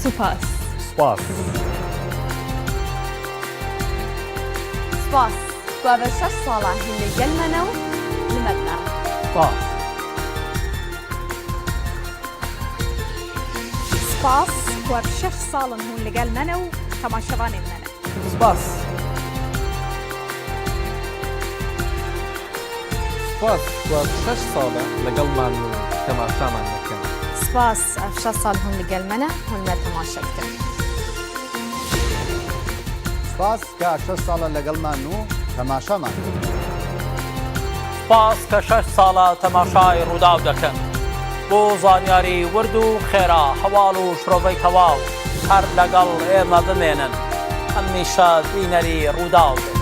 سوپاس. سوپاس. سوپاس کو ئەڤ شەش ساڵە هین لە گەل مەنە و li me dine. سوپاس. سوپاس کو ئەڤ شەش ساڵن هوون لە گەل مەنە و تەماشەڤانێن مەنە. سوپاس. سوپاس کو ئەڤ شەش ساڵە لەگەڵمانن و تەماشامان دەکەن. سپاس ئەڤ شەش ساڵ هوون لە گەل مەنە هوون مە تەماشە دکەن. سپاس کە شەش ساڵە لەگەڵمانن و تەماشامان دەکەن. سوپاس کە شەش ساڵە تەماشای ڕووداو دەکەن. بۆ زانیاری ورد و خێرا، هەواڵ و شرۆڤەی تەواو، هەر لەگەڵ ئێمە بمێنن. هەمیشە بینەری ڕووداو بن.